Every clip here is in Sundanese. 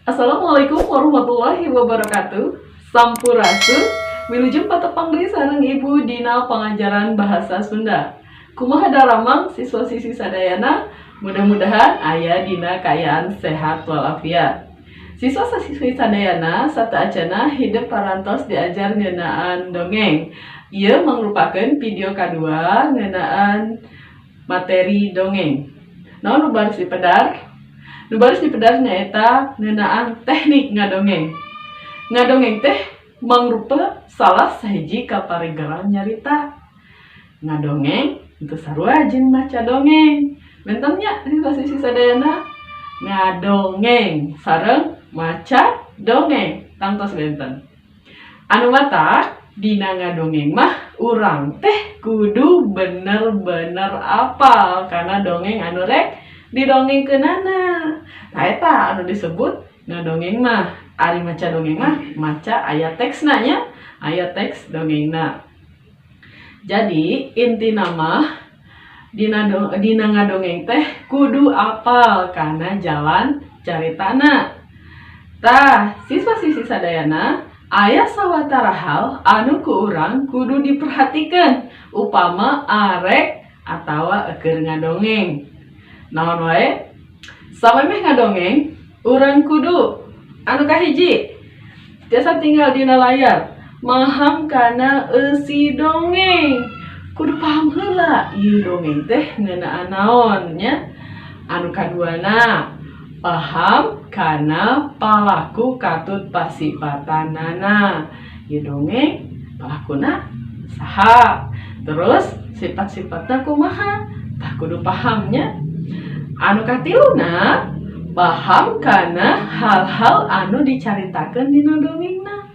Assalamualaikum warahmatullahi wabarakatuh. Sampurasun. Wilujeng patepang deui sareng Ibu dina pengajaran bahasa Sunda. Kumaha daramang siswa-siswi sadayana? Mudah-mudahan aya dina kaayaan sehat walafiat. Siswa-siswi sadayana, sateuacanna hidep parantos diajar ngeunaan dongeng. Ieu mangrupakeun video kadua ngeunaan materi dongeng. Naon nu baris dipedar? Nu baris dipedar nyaeta ngeunaan teknik ngadongeng. Ngadongeng teh mangrupa salah sahiji kaparigeran nyarita. Ngadongeng teu sarua jeung maca dongeng. Benten nya, siswa-siswi sadayana? Ngadongeng sareng maca dongeng tangtos benten. Anu matak dina ngadongeng mah urang teh kudu bener-bener apal kana dongeng anu rek didongengkeunana. Tah, eta anu disebut ngadongeng mah. Ari maca dongeng mah maca aya teksna nya, aya teks dongengna. Jadi intina mah dina ngadongeng teh kudu apal kana jalan caritana. Tah, siswa-siswi sadayana, aya sawatara hal anu ku urang kudu diperhatikeun upama arek atawa keur ngadongeng. Naon wae? Samemeh ngadongeng, urang kudu anu kahiji, tiasa tinggal dina layar, maham kana eusi dongeng. Kudu paham heula ieu dongeng teh ngeunaan naon nya. Anu kaduana, paham kana palaku katut pasipatanana. Ieu dongeng palakuna saha, terus sifat-sifatna kumaha? Tah, kudu paham nya. Anu katiluna, paham kana hal-hal anu dicaritakeun dina dongengna.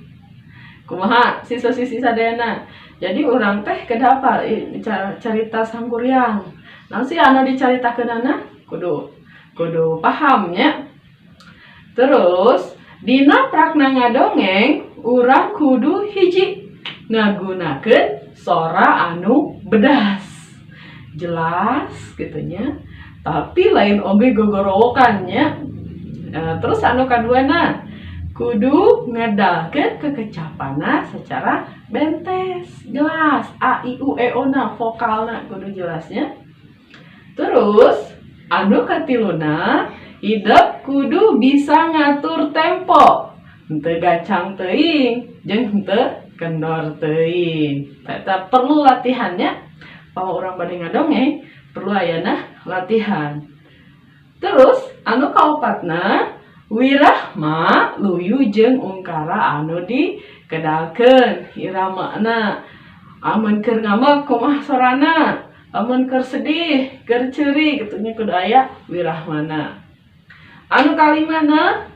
Kumaha, siswa-siswi sadayana? Jadi urang teh kedah apal carita Sangkuriang. Naon sih anu dicaritakeunana? Kudu kudu paham nya. Terus dina prakna ngadongeng, urang kudu hiji, ngagunakeun sora anu bedas, jelas gitu nya, tapi lain oge gogorowokan nya. Terus anu kaduana, kudu ngedalkeun kekecapanna secara bentes, jelas, a i u e o na, vokalna kudu jelasnya. Terus anu katiluna, hidep kudu bisa ngatur tempo, henteu gancang teuing jeung henteu kendor teuing. Eta perlu latihannya. Kalau urang bade ngadongeng perlu ayana latihan. Terus anu kaopatna, wirahma luyu jeung ungkara anu dikedalkeun iramana. Amun keur ngambek kumaha sorana, amun keur sedih, keur ceuri kitu nya, kudu aya wirahmana. Anu kalimana,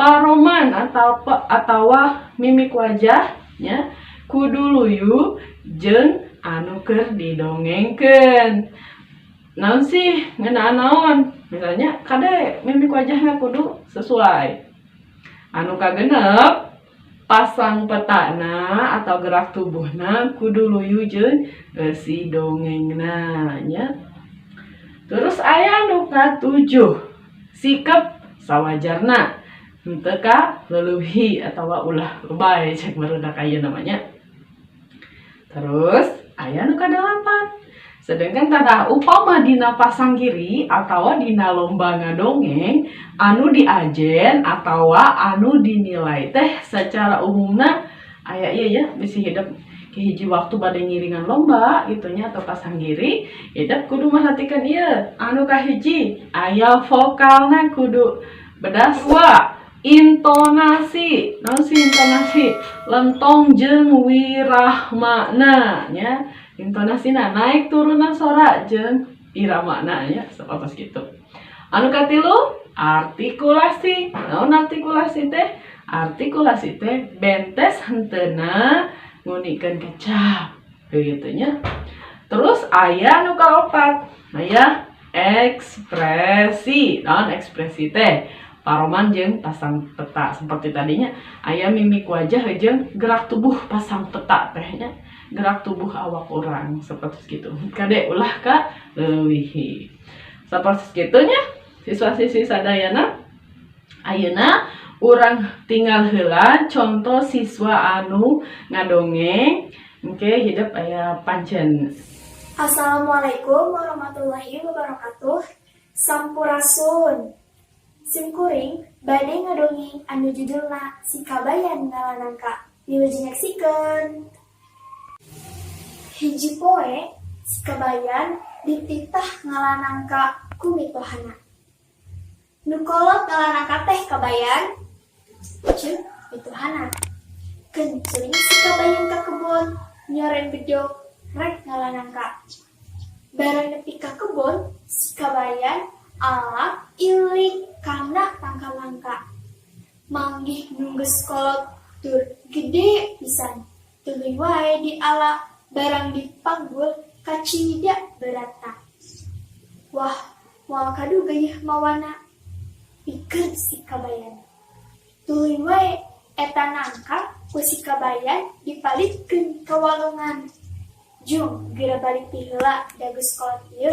paroman atau atawa mimik wajah nya kudu luyu jeung anu keur didongengkeun. Naon sih, ngeunaan naon misalnya, kade mimik wajahnya kudu sesuai. Anu kagenep, pasang petana atau gerak tubuhna kudu luyu jeung eusi dongengna nya. Terus aya nu katujuh, sikap sawajarna, henteu ka leuleui atawa ulah lebay cek barudak ayeuna mah nya. Terus aya nu kadalapan. Sedangkan tah, upama dina pasanggiri atawa dina lomba ngadongeng anu diajen atawa anu dinilai teh secara umumna aya ieu ya, bisi hidep hiji waktu bade ngiringan lomba gitu nya atau pasanggiri, hidep kudu merhatikan ieu. Anu kahiji, aya vokalna kudu bedas. Dua, intonasi. Naon sih intonasi? Lentong jeung wirahmana nya, intonasina naik turunna sora jeung iramana nya, sapertos kitu. Anu katilu, artikulasi. Naon artikulasi teh? Artikulasi teh bentes henteuna ngunikeun kecap kitu nya. Terus aya anu kaopat, aya ekspresi. Naon ekspresi teh? Paroman jeung pasang peta, seperti tadinya aya mimik wajah jeung gerak tubuh, pasang peta teh nya gerak tubuh awak urang seperti gitu. Kade ulah ka leuwihi, seperti kitu nya, siswa-siswi sadayana. Ayeuna Urang tingal heula contoh siswa anu ngadongeng. Oke, hidep aya pancen. Assalamualaikum warahmatullahi wabarakatuh. Sampurasun. Simkuring bade ngadongeng anu judulna Si Kabayan Ngala Nangka. Wilujeng nyaksikeun. Hiji poe si Kabayan dititah ngala nangka ku mitohana. "Nu kolot ngala nangka teh, Kabayan," ceuk mitohana. Kenceling si Kabayan ka kebon nyoren bedog rek ngala nangka. Barang nepi ka kebon, si Kabayan alak ilik kana tangkal nangka. Manggih nu geus kolot tur gede pisan. Tuluy wae diala, barang dipanggul kacida beratna. "Wah, moal kaduga yeuh mawana," pikeun si Kabayan. Tuluy wae eta nangka ku si Kabayan dipalidkeun ka walungan. "Jung, geura balik ti heula, da geus kolot ieu,"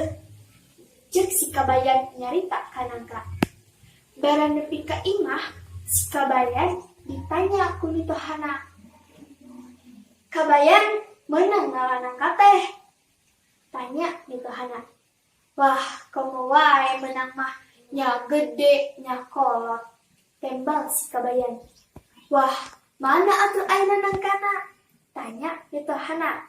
ceuk si Kabayan nyarita ka nangka. Barang nepi ka imah, si Kabayan ditanya ku mitohana. "Kabayan meunang ngala nangka teh?" tanya mitohana. "Wah, komo wae meunang mah, nya gede nya kolot," tembal si Kabayan. "Wah, mana atuh ayeuna nangkana?" tanya mitohana.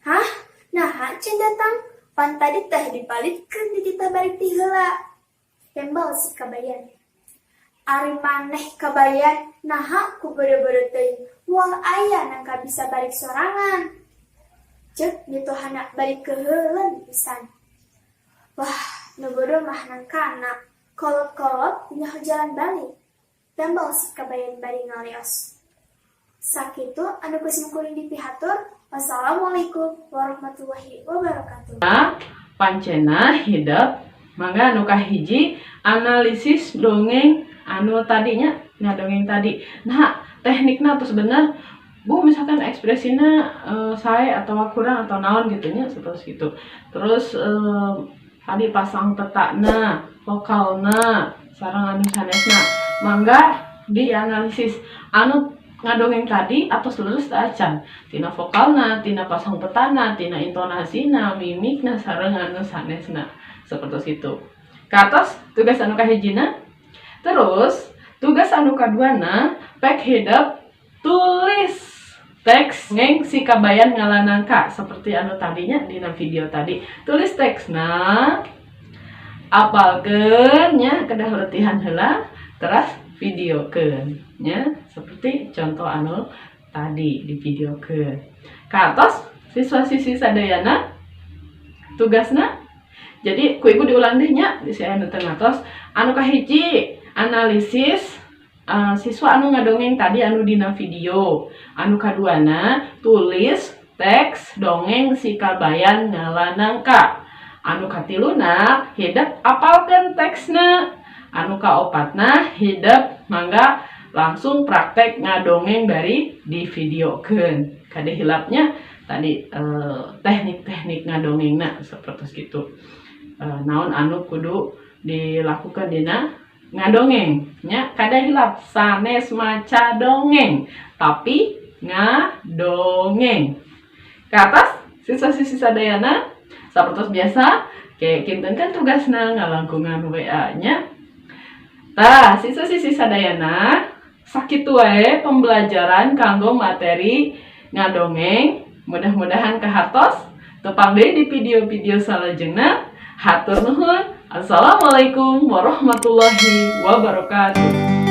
"Hah, naha can datang? Pan tadi teh dipalidkeun, dititah balik ti heula," tembal si Kabayan. "Ari maneh, Kabayan, naha ku boro-boro teuing, moal aya nangka bisa balik sorangan," ceuk mitohana bari keuheuleun pisan. "Wah, nu bodoh mah nangkana, kolot-kolot nyaho jalan balik," tembal si Kabayan bari ngaleos. Sakitu anu ku simkuring dipihatur. Wassalamualaikum warahmatullahi wabarakatuh. Pancena hidep mangga anu kahiji analisis dongeng anu tadinya, ngadongeng tadi. Nah, teknikna terus bener, Bu, misalkan ekspresinya sae atau kurang atau naon gitu nya, seperti itu. Terus tadi pasang petakna, vokalna, sareng anu sanesna. Mangga dianalisis anu ngadongeng tadi atau seluruh acan tina vokalna, tina pasang petana, tina intonasina, mimikna, sareng anu sanesna, seperti itu. Kahartos tugas anu kahijina. Terus tugas anu kaduana, pek hidep tulis teks ngeng Si Kabayan Ngala Nangka seperti anu tadinya dina video tadi. Tulis teksna, apalkeun nya, kedah latihan heula, terus videokeun nya seperti contoh anu tadi di videokeun. Kahartos, siswa-siswi sadayana, tugasna? Jadi ku Ibu diulang deui nya di anu teu ngartos. Anu kahiji analisis siswa anu ngadongeng tadi anu dina video. Anu kaduana tulis teks dongeng Si Kabayan Ngala Nangka. Anu katiluna hidep apalkeun teksna. Anu kaopatna hidep mangga langsung praktek ngadongeng dari di videokeun. Kade hilapnya tadi teknik-teknik ngadongengna seperti itu. Naon anu kudu dilakukan dina ngadongeng nya, kada hilap sanes maca dongeng tapi ngadongeng. Kahartos, siswa-siswi sadayana? Sapertos biasa kayak kinten kan tugasna ngalangkungan WA nya. Tah, siswa-siswi sadayana, sakitu wae pembelajaran kanggo materi ngadongeng. Mudah-mudahan kahartos. Tepang deui di video-video salajengna. Hatur nuhun. Assalamualaikum warahmatullahi wabarakatuh.